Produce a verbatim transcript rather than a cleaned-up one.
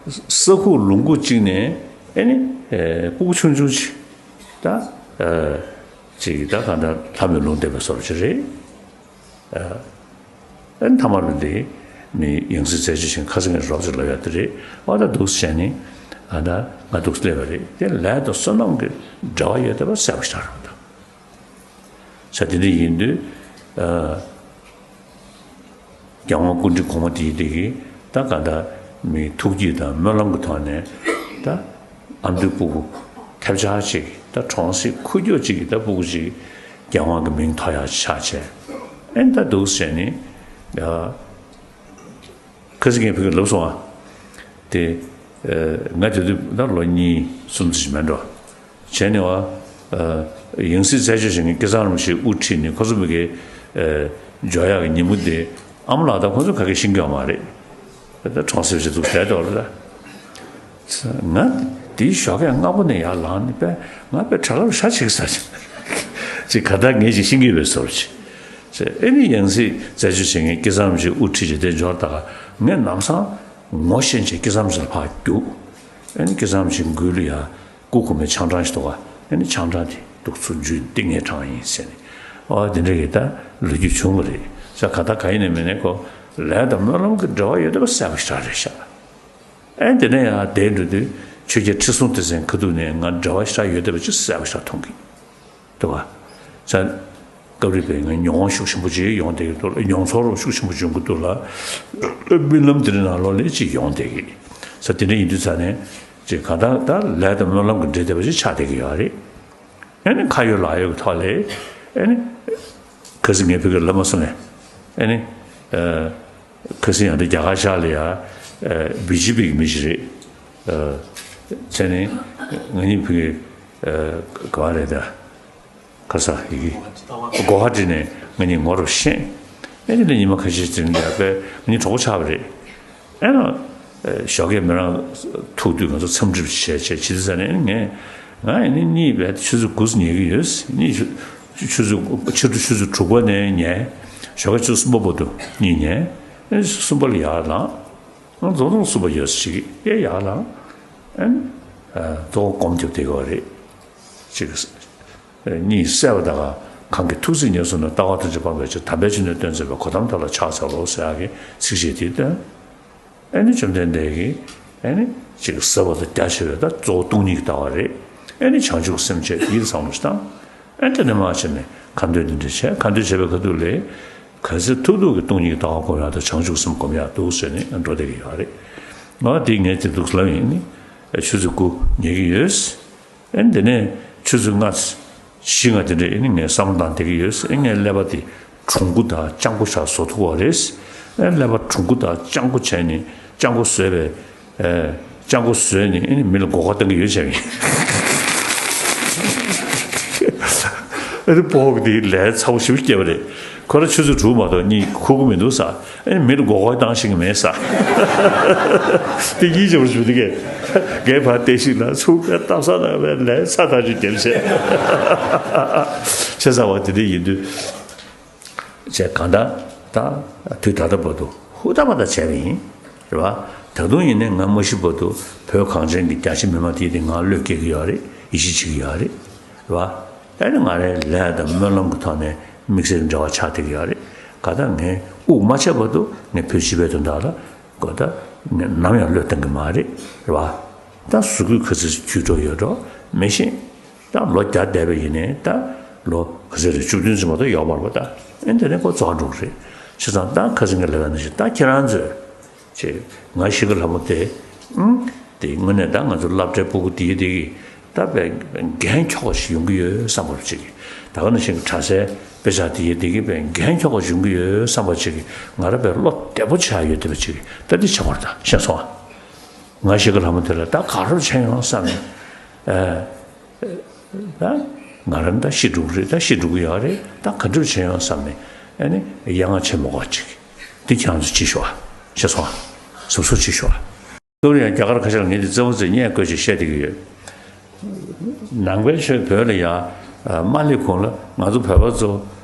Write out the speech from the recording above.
ས་ཁུག་ལུང་ཁུག་ཅིག་ནས་ཨེ་ནི་ཨེ་སྤུ་གུ་ཆུང་ཆུང་ཅིག་ད་ཨེ་ཅིག་ད་གང་ལྟར་ལྷ་མོའི་ལུང་བསྟན་པའི་བཟོ་འདྲ་ཅིག་རེད། ཨེ་ཨེ་ནི་ཐ་མར་འདི་མི་ཡང་སྲིད་རྩད་གཅོད་བྱེད་མཁན་ཁ་སང་ངས་རོབ་ཙམ་ལབ་ཡག་དེ་རེད། ཨ་ད་འདུག་སེ་བྱས་ནས་ཨ་ད་ང་འདུག་སེ་སླེབས་པ་རེད། དེ་ལས་དང་བསོད་ནམས་ཀྱི་འབྲེལ་བ་ཡོད་བསྡད་པ་གསལ་པོ་ཞིག་ཆགས་རེད་པ། ད་ས་དེ་འདྲ་ཡིན་དུས་ཨ། རྒྱལ་དབང་སྐུ་ཕྲེང་གོང་མ་དེའི་དེ་གིས་ད་ག་ད་མི་ཐུགས་བསྐྱེད་དང་སྨོན་ལམ་གྱི་ཐོག་ནས་ད་ཨ་མདོའི་སྤུ་གུ་ཐེབས་ཆག་ཅིག་ད་གྲོང་གསེབ་ཁུག་ཀྱོག་ཅིག་གི་ད་སྤུ་གུ་ཅིག་རྒྱལ་དབང་གི་མིང་ཐོགས་ཡག་ཆགས་བྱས། ཨེ་ད་འདུག་ཟེར་ནས་ཡ། ཁ་སང་ངས་ཕ་གིར་ལབ་སོང་ཨ། དེ་ཨ་ང་དེ་དུས་ད་ལོ་གཉིས་གསུམ་ཙམ་ཞིག་མེད་འགྲོ། བྱས་ནས་བ་ཨ་ཡང་སྲིད་རྩད་གཅོད་བྱེད་མཁན་སྐལ་བཟང་རིན་པོ་ཆེ་དབུ་ཁྲིད་ནས་ཁོ་ཚོ་མི་གའི་ཨ་འབྱོར་ཡག་གི་ཉིན་མོ་དེ་ཨ་མ་ལགས་དང་ཁོ་ཚོ་ག་གེ་ཤེས་ཀྱི་ཡོད་མ་རེད། ད་གྲོང་གསེབ་ཅིག་འདུག་བསྡད་འདུག་རེད་ད། ང་དེའི་ཞོགས་ཀས་སྔ་པོ་ནས་ཡར་ལངས་ནས་པས་ང་པས་གྲྭ་ལ་ཞྭ་བྱེད་ཀྱི་ས་ཅིག་ཅིག་ག་ད་ངས་ཅིག་ཤེས་ཀྱི་ཡོད་པའི་བཟོ་འདྲ་ཅིག་ཨེ་ནི་ཡང་སྲིད་རྩད་གཅོད་བྱེད་མཁན་སྐལ་བཟང་རིན་པོ་ཆེ་དབུ་ཁྲིད་ཅིག་དེ་འབྱོར་ད་ག་ངས་ལམ་སང་ངོ་ཤེས་བྱས་སྐལ་བཟང་རིན་པོ་ཆེ་ལ་ཕར་རྒྱུགས། ཨེ་ནི་སྐལ་བཟང་རིན་པོ་ཆེའི་མགུལ་ལ་ཡ་སྐུ་གོང་མའི་ཆང་གྲངས་ཤིག་འདུག་ག་ཨེ་ནི་ཆང་གྲངས་དེ་འདུག་ཚུར་འཇུས་ཏེ་ངའི་གྲངས་ཡིན་ཟེར་ནས་ཨོ་དེ་འདྲ་གི་ད་ལོ་རྒྱུས་བྱུང་བ་རེད་ཟེར། ག་ད་ག་ཡིན་ནའི་མིན་ནའི་ཁོ་ལས་དང་སྨོན་ལམ་གྱི་འབྲེལ་བ་ཡོད་བསྡད་པ་གསལ་པོ་ཞེ་དྲག་རེད་ཤག་ཨེ་དེ་ནས་ཡང་བསྡད་འགྲོ་དུས་ཆོས་རྒྱལ་ཁྲི་སྲོང་ལྡེ་བཙན་ཁ་ཐུག་ནས་ང་འབྲེལ་བ་ཞེ་དྲག་ཡོད་བསྡད་པ་ཅིག་གསལ་པོ་ཞེ་དྲག་མཐོང་གི་འདུག་ག་ས་སྐབས་རེ་བས་ང་མྱོང་བ་ཤུགས་ཆེན་པོ་ཅིག་ཡོང་བསྡད་ཀྱི་འདུག་ལ། མྱོང་ཚོར་རོ་ཤུགས་ཆེན་པོ་འབྱུང་གི་འདུག་ལ། རྨི་ལམ་དེ་འདྲ་ནང་ལོགས་ལ་ཅིག་ཡོང་བསྡད་ཀྱི་ས་དེ་འདྲ་ཡིན་དུས་ཙང་ནས་ཅིག་གང་ལྟར་ད་ལས་དང་སྨོན་ལམ་གྱི་འབྲེལ་བསྡད་པ་ཅིག་ཆགས་བསྡད་ཀྱི་ཡོད་རེད། ཨེ་ནི་ཁ་ཡོད་ལག་ཡོད་ཀྱི་ཐོག་ལ་ཨེ་ནི་ཁ་སང་ངས་ཕ་གིར་ལབ་མ་སོང་ངས། ཨེ་ནི་ཨ་ཁ་སང་ཡང་དེ་རྒྱ་གར་ཤར་ལ་ཡ་ཨ་བི་ཇེ་པི་གི་མི་ཞིག་རེད། ཨ་བྱས་ནས་ང་གཉིས་ཕ་གིར་ཨ་ག་བ་རེད་ད། ག་ས་ཡི་གེ་གོ་ཧ་ཏི་ནས་ང་གཉིས་ངོ་རུ་ཤེས། ཨེ་དེ་ནས་ཉི་མ་ཁ་ཤས་ཙམ་ཡར་པས་ང་གཉིས་གྲོགས་པོ་ཆགས་པ་རེད། ཨེ་ན། ཨེ་ཞོགས་ཀས་མི་རང་ཐུག་དུས་ང་ཚོ་འཚམས་འདྲི་བྱས་བྱས་བྱེད་དུས་ཙ་ནས་ངས་ང་ཨེ་ནི་གཉིད་བས་ཆུ་ཚོད་དགུ་ཙམ་ཉལ་གི་ཡོད། གཉིད་ཆུ་ཆུ་ཚོད་ཕྱི་དྲོ་ཆུ་ཚོད་དྲུག་པ་ནས་ཉལ། ཞོགས་ཀས་ཆུ་ཚོད་གསུམ་པ་བར་དུ་གཉིད་ཉལ། ཨེ་གསུམ་པ་ལ་ཡར་ལངས། ང་རྫོང་རྫོང་གསུམ་པ་ཡོད་ཅིག་ཨེ་ཡར་ལངས། ཨེ་ནི། ཨེ་གཙོ་བོ་སྒོམ་རྒྱབ་བསྡད་ཀྱི་ཡོད་རེད། ཅིག་གཉིད་སད་པ་དང་གང་གི་ཐུགས་བརྩེ་ཉེར་བཟུང་ནས་ལྟ་བ་ཐམས་ཅད་སྤངས་པའི་ཕྱིར་དམ་པའི་ཆོས་ནི་སྟོན་མཛད་པའི་གོ་ཏམ་དེ་ལ་ཕྱག་འཚལ་ལོ་ཟེར་ཡག་གི་ཚིགས་བཅད་དེ་བཏོན། ཨེ་ནི་བཅོམ་ལྡན་འདས་ཀྱིས་ཨེ་ནི་ཅིག་ཟབ་པ་དང་རྒྱ་ཆེ་བའི་ད་གཙོ་བོ་སྟོང་ཉིད་ཀྱི་ལྟ་བ་རེད། ཨེ་ནི་བྱང་ཆུབ་སེམས་བསྐྱེད་ཡིད་བཟང་ལུགས་བཏང་། ཨེ་དེ་ནས་མར་བྱས་ནས་ཁ་འདོན་དེ་འདྲ་བྱས། ཁ་འདོན་བྱས་པའི་ཁ་ཐུག་ལ་གལ་སྲིད་ཐུག་ཐུག་གི་སྟོང་ཉིད་ཀྱི་ལྟ་བ་སྒོམ་ཡག་དང་བྱང་ཆུབ་སེམས་སྒོམ་ཡག་འདུག་ཟེར་ནས་འགྲོ་བསྡད་ཀྱི་ཡོད་རེད། ང་དེ་ངས་དེ་འདུག་ལབ་ཡིན་ནི། ཆུ་ཚོད་དགུ་ཉལ་གྱི་ཡོད། ཨེ་འདི་ནས་ཆུ་ཚོད་ལྔ། བཞི་ལྔ་དེ་འདྲ་ཨེ་ནི་ངས་བསམ་བློ་བཏང་བསྡད་ཀྱི་ཡོད། ཨེ་ངའི་ཀླད་པ་དེ་གྲུང་པོ་དང་སྤྱང་པོ་ཆགས་བཟོ་ཐུབ་པ་རེད། ཨེ་ཀླད་པ་གྲུང་པོ་དང་སྤྱང་པོ་བྱས་ནས་སྤྱང་པོ་བཟོས་པའི་ཨེ་སྤྱང་པོ་བཟོས་ནས་ཨེ་ནི་མི་ལ་མགོ་སྐོར་གཏོང་གི་ཡོད་བྱས་པ་ཡིན། ཨེ་ནི་སྤོ་བོ་དེ་ལས་ཚ་པོ་ཞེ་པོ་སྐྱེས་པ་རེད། ཁོ་རང་ཆུ་ཚོད་དྲུག་མ་གཏོགས་གཉིད་ཁུག་གི་མི་འདུག་ས། ཨེ་མི་ལ་མགོ་སྐོར་བཏང་ཤེས་ཀྱི་མེད་ས། དེ་གཉིས་བྱེད་པར་ཞུ་དེ་གས། རྒན་ཕར་བལྟས་ཤིག་ན་ཚུར་ཕར་ལྟ་ས་ན་བས་ལས་ས་ཐག་ཆོད་རྒྱབ་བྱས། བྱས་ཙང་བ་དེ་འདྲ་ཡིན་དུས། བྱས་གང་ལྟར་ད་དུས་ད་ལྟ་བར་དུ་ཧུར་ཐག་པ་ད་བྱས་པ་ཡིན། རེད་བ། ད་དུང་ཡིན་ནའི་ང་མ་ཤི་བར་དུ་བོད་གངས་ཅན་གྱི་རྒྱ་ཆེ་མི་མང་དེ་དེ་ང་བློས་སྐྱེ་གི་ཡོད་རེད། ཡིད་ཆེས་བྱེད་ཀྱི་ཡོད་རེད། རེད་བ། ཨ་ནི་ང་རའི་ལས་དང་སྨོན་ལམ་གྱི་ཐོག་ནས་དམིགས་བསལ་འབྲེལ་བ་ཆགས་བསྡད་ཀྱི་ཡོད་རེད། གང་ལྟར་ངས་དབུགས་མ་ཆད་བར་དུ་ངས་བོད་སྤྱི་པའི་དོན་དག་ལ་གང་ལྟར་ངས་ནམ་ཡང་བློས་གཏོང་གི་མ་རེད། རེད་བ། ད་གཟུགས་པོ་ག་ཚོད་ཅིག་འཁྱུད་འགྲོ་ཡོད་འགྲོ་མི་ཤེས། ད་ལོ་བརྒྱ་འདས་པ་ཡིན་ནའི་ད་ལོ་ག་ཚོད་རེད། བཅུ་བདུན་ཙམ་མ་གཏོགས་ཡོད་མ་རེད་པ། ད་ཨེ་འདི་ནས་ཁོ་རྫོགས་འགྲོ་གི་རེད། བྱས་ཙང་ད་ཁ་སང་ངས་ལབ་ཡ་ནང་བཞིན་ད་ཁྱེད་རང་ཚོས། ཅེས་ང་ཤི་ཁ་ལྷ་མོ་དེ། ཨང་། དེ་དངོས་གནས་ད་ང་ཚོ་སློབ་གྲྭའི་སྤུ་གུ་དེའི་དེ་གི་ད་དཔེ་འགན་འཁྱོག་པ་ཞིག་ཡོང་གི་ཡོད་བསམ་པ་ཅིག་གི། ད་ག་ནང་བཞིན་གྱི་གྲྭ་སའི་དཔེ་ཆ་དེའི་དེ་གི་དཔེ་འགན་འཁྱོག་པ་ཞིག་ཡོང་གི་ཡོད་བསམ་པ་ཅིག་གི། ང་རང་དཔེ་བློ་བདེ་པོ་ཆགས་ཡོད་བསྡད་པ་ཅིག་གི། ད་འདི་བྱེད་པར་ད་ཤེས་སོང་ཨ། ང་ཤི་ཁ་ལྷ་མོ་དེ་ལ་ད་ག་རེ་བྱས་ཡོང་བསམ་ནས། ཨ། ད་ང་རང་ད་ཤི་འགྲོ་གི་རེད། ད་ཤི་འགྲོ་གི་ཡོད་རེད། ད་ག་འདྲ་བྱས་ཡོང་བསམ་ནས་ཨ་ནི་ཡ་ང་ཆེན་མོ་ག་ཅིག་འདི་ཁྱེད་རང་ཚོ་ཅིག་ཤོག་ཨ། ཤེས་སོང་ཨ། གཟབ་གཟབ་ཅིག་ཤོག་ཨ། ཏོག་ཡང་རྒྱ་གར་ཁ་ཤས་ལ་ངས་འདི་རྩེ་མོ་རྩེ་སྙད་བཀོད་ཅིག་བཤད་བསྡད་ཀྱི་ཡོད། ནང་པའི་ཆོས་བོད་ལ་ཡ་མ་སླེབས་གོང་ལ་ང་ཚོ་བོད་པ་ཚོ་